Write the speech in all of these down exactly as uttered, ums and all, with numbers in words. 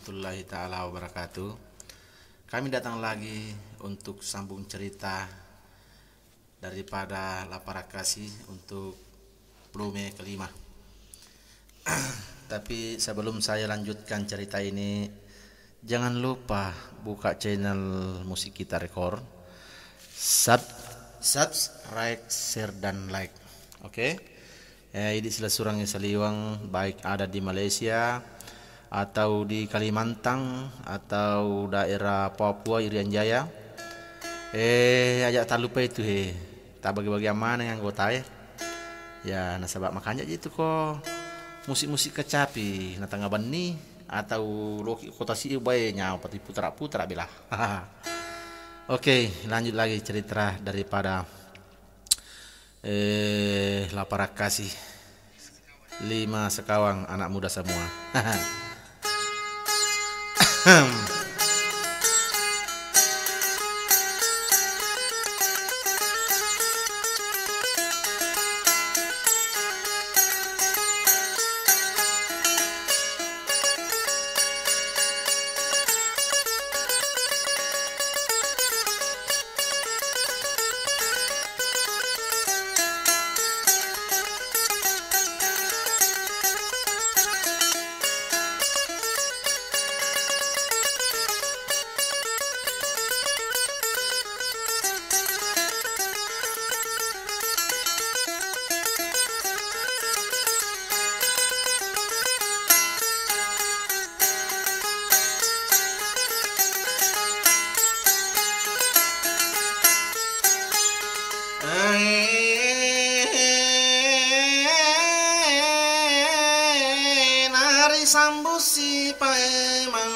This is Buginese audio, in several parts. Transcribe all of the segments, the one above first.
warahmatullahi taala wabarakatuh. Kami datang lagi untuk sambung cerita daripada La Parakkasi untuk volume kelima. Tapi sebelum saya lanjutkan cerita ini, jangan lupa buka channel Musik Kita Record, sub-, subscribe, share, dan like. Oke? Eh, idi silessureng saliweng, baik ada di Malaysia atau di Kalimantan atau daerah Papua Irian Jaya. Eh, aja' tallupai tu, he, tabagi-bagi amaneng anggotae. Ya, nasaba' makanja' ji tu ko musik-musik kecapi na tengnga benni atau loki' ko tasi' bae nyawa pati putara-putara bela. Oke, lanjut lagi cerita daripada Eh, La Parakkasi. Lima sekawang anak muda semua. Nari sambusi paimeng.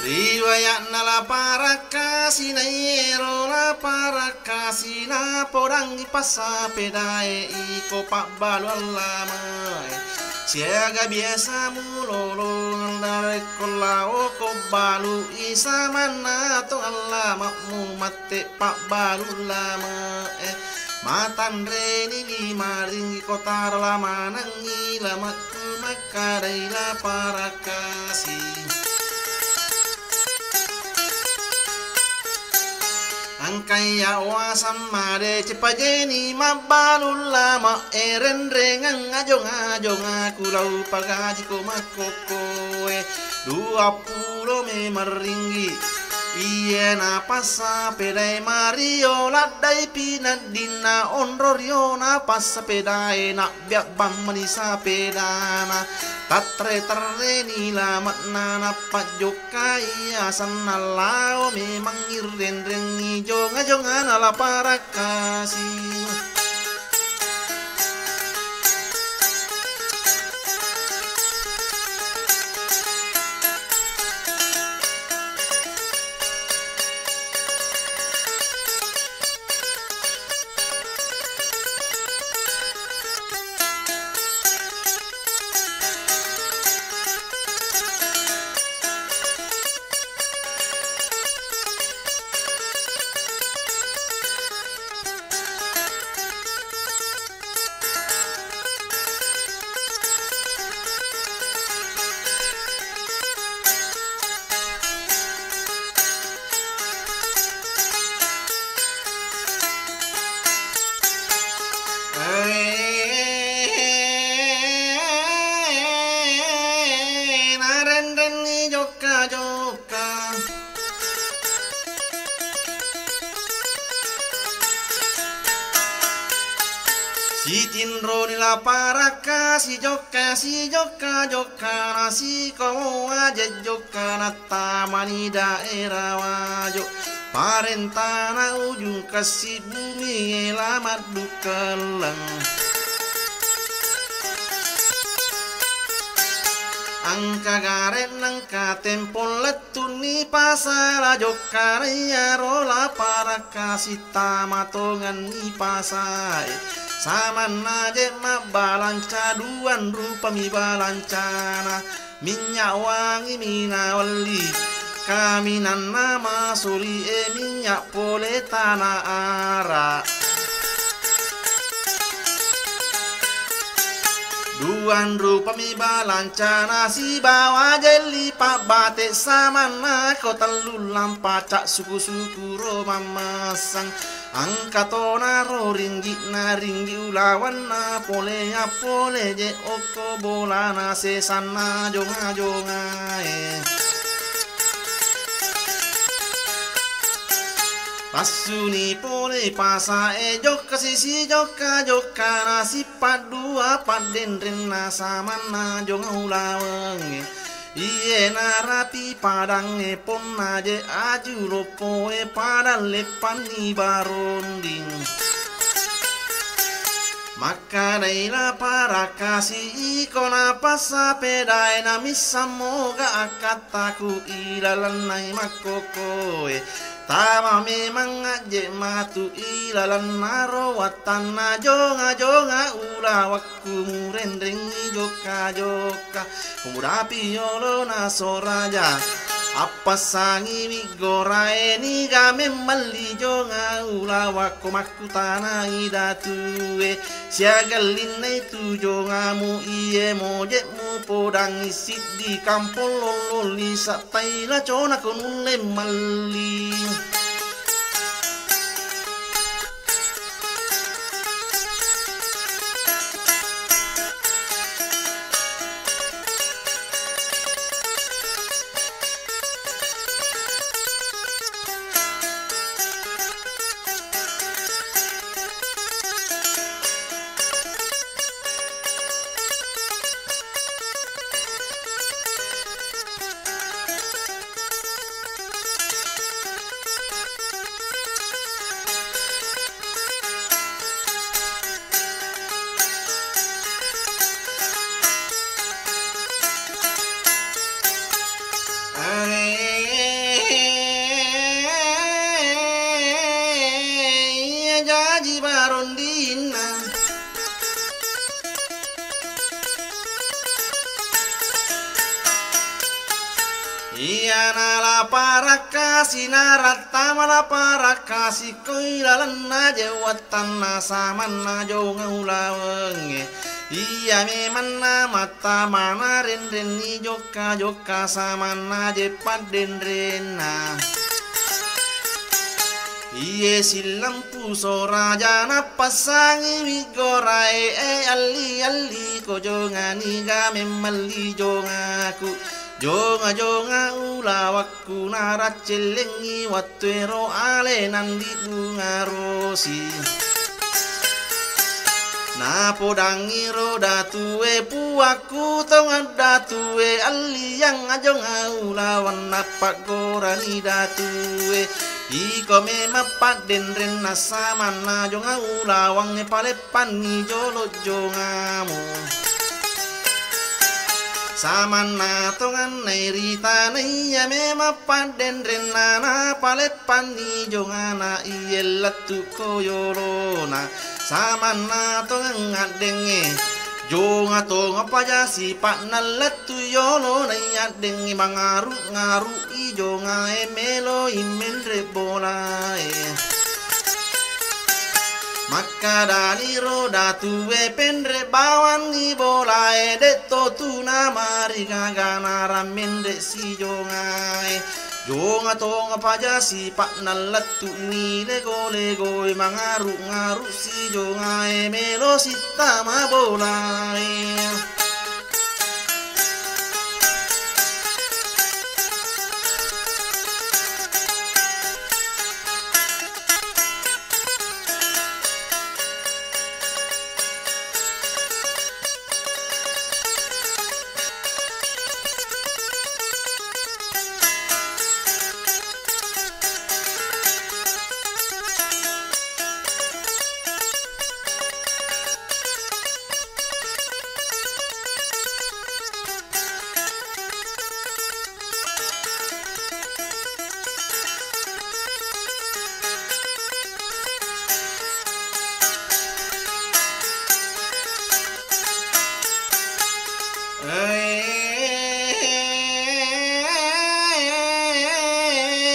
Riwaya'na La Parakkasi, naiyero La Parakkasi napodangngi passapedae iko pabbalu allamae. Siaga biasa mulolong narekko lao ko balu, isa manna to allama'mu mat- te pabbalu lamae. Matanreni lima ringgi kotara lamanengngi lama'ku makkadai La Parakkasi. Engkai ya wasang made cepajeni mabbalu lama e renrengeng ajong-ajong aku lau pagaji ko makkokkoe. Dua pulo memeng ringgi. Iye napassapedae mario laddai pinaddinna onro rio napassapedae nabbiabbang mani sapedana. Tatterre-terreni lame'na nappajokkai asenna lao memang irrenrengngi jonga-jongana La Parakkasi. Narenrenni jokka-jokka. Sitinroni La Parakkasi jokka, sijokka-jokka, nasikomo aja jokka, nattamani daerah Wajo. Parentana ujung kassi bumi la maddukelleng. Engka gare' nengka tempong lettunni pasala jokka, iyaro La Parakkasi tama tongenni pasae. Samanna je' mabbalanca duang rupami balancana, minnya' wangimi nawelli, kaminanna masuli e minnya' pole tana ara. Ruang rupami balancana sibawa jelli pabbate samanna ko tellu lampa cak suku-suku ro mammessang. Angka tona ro ringgi'na ringgi ulawanna pole appole je okko bolana sesanna jonga-jongae. Passuni pole pasae jokka sisi jokka-jokka nasi paddua paddenrenna samanna jonga ulawengnge. Iye narapi padangnge ponna je aju loppoe padang leppanni baronding. Makkedai La Parakkasi iko napassapedae namissang moga akkattaku ilalennai makkokkoe. Tama memang ajje matu ilalennaro wattanna jonga-jonga ulawakku murenrengngi jokka-jokka. Pemudapi yolona soraja appassangi wiggorae niga memmelli jonga ulawakko makkutanai datue. Siagallinnai tu jongamu iye moje'mu podangi siddi kampong lollong lisa taila cona ko nulle melli. Iya jaji barondinna. Iyana La Parakkasi narattama La Parakkasi koi lalenna je wattanna samanna jonga ulawengnge. Iya memanna mattamana renrenni jokka-jokka samanna je paddenrenna. Iye sillempu soraja nappassangi wiggorae, e alli-alli ko jonga niga memmelli jongaku. Jonga-jonga ulawakku naraccellengngi wattuero ale nandi bunga rosi. Napodangngi ro datue puakku tongeng datue alliyang ajonga ulaweng nappaggorani datue. Iko memang paddenrenna samanna jonga ulawangnge paleppanni jolo jongamu. Samanna tongeng nairitana iya memang paddenrenna napaleppanni jongana iye lettu ko yolona. Samanna tongeng addengnge jonga tonga paja sipa'na lettu yolona iya addengnge mangaru-ngaru i jongae meloi menre bolae. Makkedani ro datue penre bawanni bolae, de' to tuna marigagana rammenre si jongae. Jonga tonga paja sipa'na lettu'ni lego-legoe mangaru-ngaru si jongae melo sittama bolae.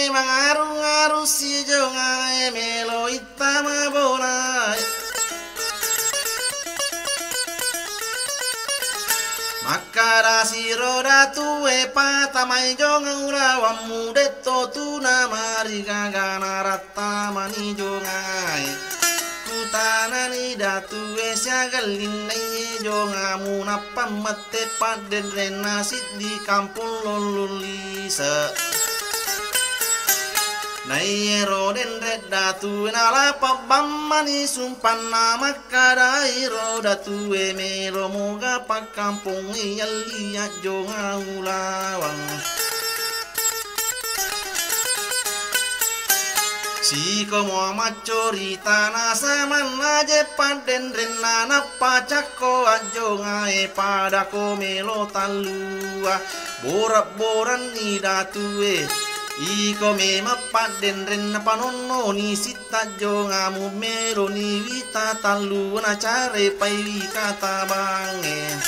Mangaru-ngaru si jongae melo ittama bolae. Kada siro datue patamai jongeng ulawammu, detto tuna marigagana rattamani jongae. Kutanani datue siaga linnaiye jongamu, nappa mette paddenrenna siddi kampong lollong lise. Naiyero denre datue nalapa bammani sumpanna, makkadairo datue, melo moga pakkampongnge yalli ajjonga ulawang. Sikomo maccoritana samanna je paddenrenna, nappa cakko ajjongae, padako melo tallua. Bora-boranni datue, iko memang paddenrenna panonnoni sittajjongamu, meloni wita tallu nacare paiwi katabangnge.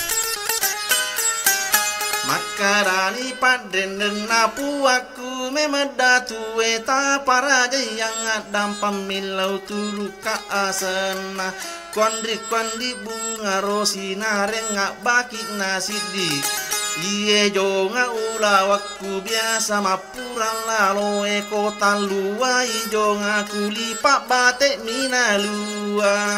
Makkedani paddenrenna puakku, memang datue taparajaiang addampang millau tulukka asenna. Kuanri-kuanri bunga rosi nareng abbaki nasiddi. Iye jonga ulawakku biasa mappurang laloe, ko talluai jonga kulipa bate minalua.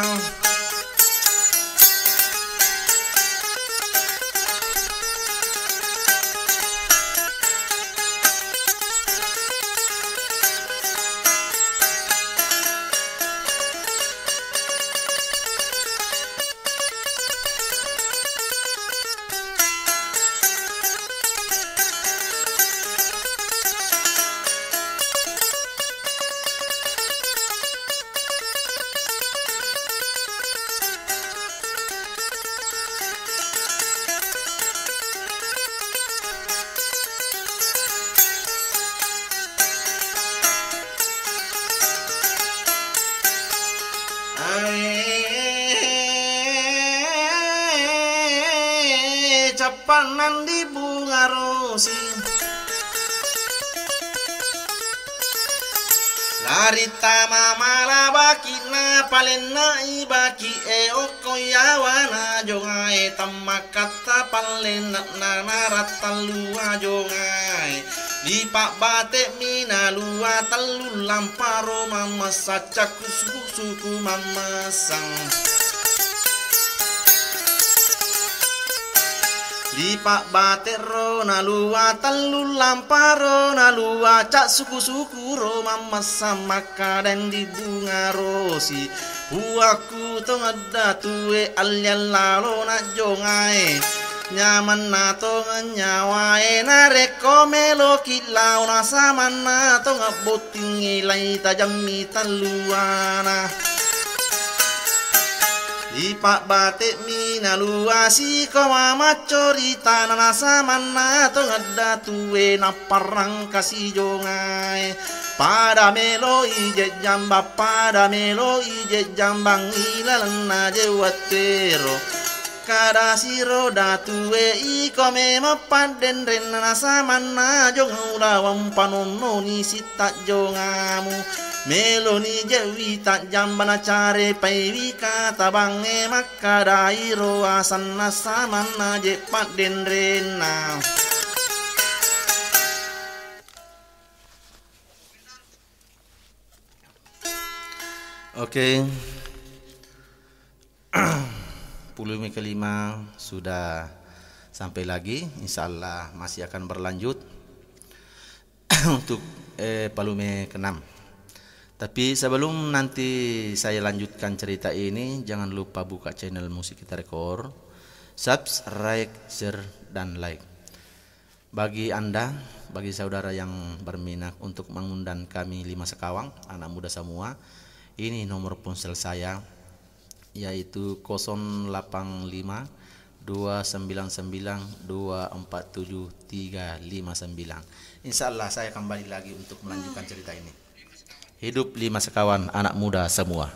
Ae, cappanang di bunga rosi. Lari tama mala baki na palenna i baki e okko yawana jongae tammakkatta pallenna na narattallua jongae. Lipa bate minalua tallu lamparo mammessa cakku suku-suku mammessang. Lipa bate ro nalua tallu lamparo nalua cak suku-suku ro mammessang makkadang di bunga rosi. Puakku tongedda tue alliang lalo najjongae. Nyamanna tongeng nyawae narekko meloki lao nasamanna tongeng bottingngi lai tajammi talluana. Ipabbate mi nalua siko mamaccoritana nasamanna tongeng datue napparang kasi jongae. Pada melo ije jambang, pada melo ije jambang ilalenna je wettuero. Kada siro datue iko memang paddenrenna nasamanna jong ulaweng panonnoni sitta jongamu. Meloni je wita jambang nacare paiwi katabangnge makkada iro asanna samanna je paddenrenna. Oke. Puluh kelima sudah sampai lagi, insya Allah masih akan berlanjut untuk, eh, palume keenam. Tapi sebelum nanti saya lanjutkan cerita ini, jangan lupa buka channel Musik Kita Rekor, subscribe, share, dan like. Bagi Anda, bagi saudara yang berminat untuk mengundang kami Lima Sekawang, anak muda semua, ini nomor ponsel saya, yaitu kosong delapan lima, dua sembilan sembilan, dua empat tujuh, tiga lima sembilan. Insya Allah saya kembali lagi untuk melanjutkan cerita ini. Hidup Lima Sekawan, anak muda semua.